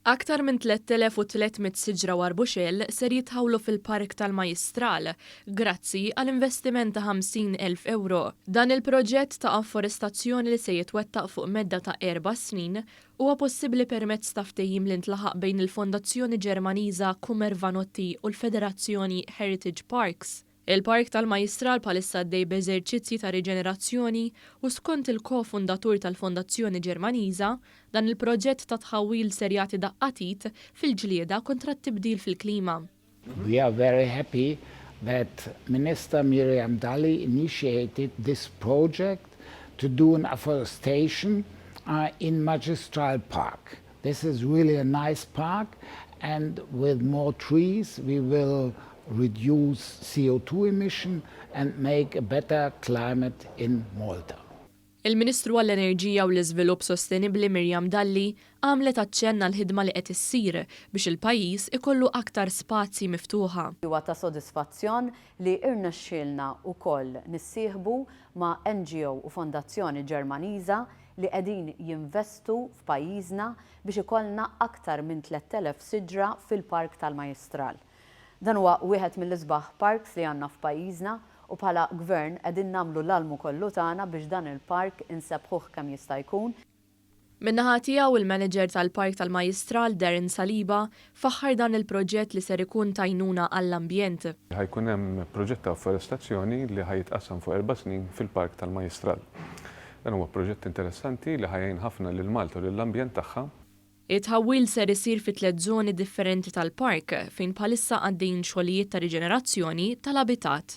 Aktar minn 3,300 siġra u arbuxell ser jitħawlu fil-Park tal-Majjistral grazzi għal investiment ta' 50,000 ewro. Dan il-proġett ta' afforestazzjoni li se jitwettaq fuq medda ta' 4 snin huwa possibbli permezz ta' ftehim li ntlaħaq bejn il-Fondazzjoni Ġermaniża Kummer Vanotti u l-Federazzjoni Heritage Parks. Il-Park tal-Majjistral bħalissa għaddej b'eżerċizzji ta' riġenerazzjoni u, skont il-ko-fundatur tal-Fondazzjoni Ġermaniża, dan il-proġett ta' tħawwil ser jagħti daqqa t'id fil-ġlieda kontra t-tibdil fil-klima. We are very happy that Minister Miriam Dalli initiated this project to do an afforestation in Majistral Park. This is really a nice park, and with more trees we will reduce CO2 emission and make a better climate in Malta. Il-Ministru għall-Enerġija u l-Iżvilupp Sostenibbli Miriam Dalli għamlet aċċenn għal ħidma li qed issir biex il-pajjiż ikollu aktar spazji miftuħa. Huwa ta' sodisfazzjon li irnexxielna wkoll nissieħbu ma' NGO u Fondazzjoni Ġermaniża li qegħdin jinvestu f'pajjiżna biex ikollna aktar minn 3000 siġra fil-Park tal-Majjistral. Dan huwa wieħed mill-isbaħ parks li għandna f'pajjiżna u bħala gvern qegħdin nagħmlu l-almu kollu tagħna biex dan il-park insebbħuh kemm jista' jkun. Min-naħa tiegħu, il-manager tal-Park tal-Majjistral Darren Saliba faħħar dan il-proġett li ser ikun t'għajnuna għall-ambjent. Ħa jkun hemm proġett ta' afforestazzjoni li ħa jitqassam fuq 4 snin fil-Park tal-Majjistral. Dan huwa proġett interessanti li ħa jgħin ħafna lil Malta u lill-ambjent tagħha. It-tħawwil ser isir fi tliet żoni differenti tal-park fejn bħalissa għaddejjin xogħlijiet ta' riġenerazzjoni tal-abitat.